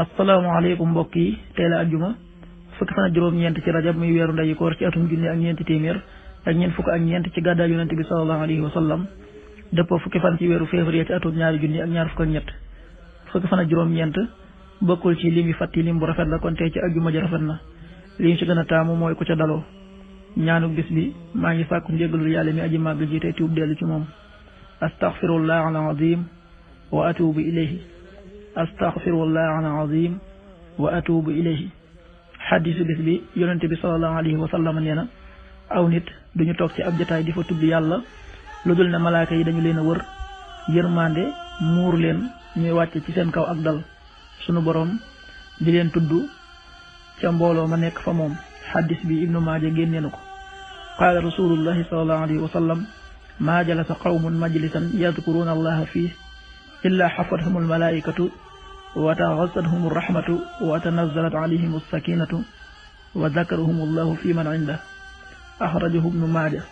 asalaamaaleykum mbokk yi tey la àjjuma fukki fan ak juróom-ñeent ci rajab muy weeru ndayi koor ci atum junni ak ñeenti téeméer ak ñeent fukk ak ñeent ci gàddaay yonente bi sallallahu alayhi wa sallam dëppoo fukki fan ci weeru février ci atum ñaari junni ak ñaar fukk ak ñett fukki fan ak juróom-ñeent bokkul ci lim yi fàtti lim bu rafet la kon tey ci àjjuma ji rafet na li ñu ci gën a taamu mooy ku ca daloo ñaanu bis bi maa ngi sàkku njéggalul yàlla mi aji màgg ji tey tuub dellu ci moom astaghfirullah al azim wa atubu ilayhi astaghfirullah al azim wa atubu ilayhi xaddisu bis bi yonente bi sallallahu alayhi wa sallam nee na aw nit duñu toog ci ab jotaay di fa tudd yàlla lu dul ne malaaka yi dañu leen a wër yërmande muur leen ñuy wàcce ci seen kaw ak dal sunu borom di leen tudd ca mbooloo ma nekk fa moom xaddis bi ibnu maaja génnee na ko qaala rasulullahi sallallahu alayhi wa sallam maa jalasa qawmun majlisan yadkuruna allaha fii illa xafathum almalaikatu wa taxasadhum arrahmatu wa tanazzalat alayhim alsakinatu wa dakarahum allahu fi man inda axrajahu ibnu maaja.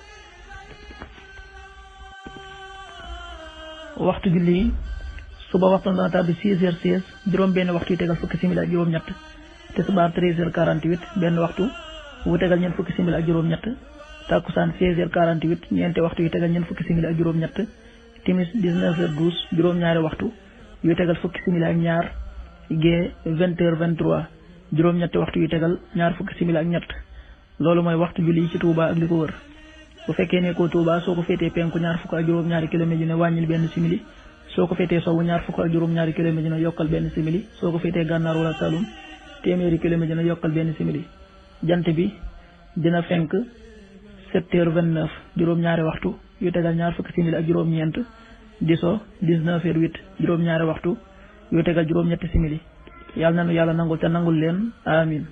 waxtu julli suba waxtu dana tàbbi 6h16 juróom benn waxtu yu tegal fukki simili ak juróom-ñett tisbaar 13h48 benn waxtu wu tegal ñeent fukki simili ak juróom-ñett takkusaan 16h48 ñeenti waxtu yu tegal ñeent fukki simili ak juróom-ñett timis 19h12 juróom-ñaari waxtu yu tegal fukki simili ak ñaar gee 20h23 juróom-ñetti waxtu yu tegal ñaar fukki simili ak ñett loolu mooy waxtu julli ci Touba ak li ko wër bu fekkee ne ko Touba soo ko féetee penku ñaar fukk ak juróom-ñaari kilomètre yu ne wàññil benn simili soo ko féetee sowwu ñaar fukk ak juróom-ñaari kilomètre yu ne yokkal benn simili soo ko féetee gànnaar wala Saloum téeméeri kilomètre yu ne yokkal benn simili jant bi dina fenk 7h29 juróom-ñaari waxtu yu tegal ñaar fukki simili ak juróom-ñeent di so 19h08 juróom-ñaari waxtu yu tegal juróom-ñetti simili yàlla nanu yàlla nangul te nangul leen amin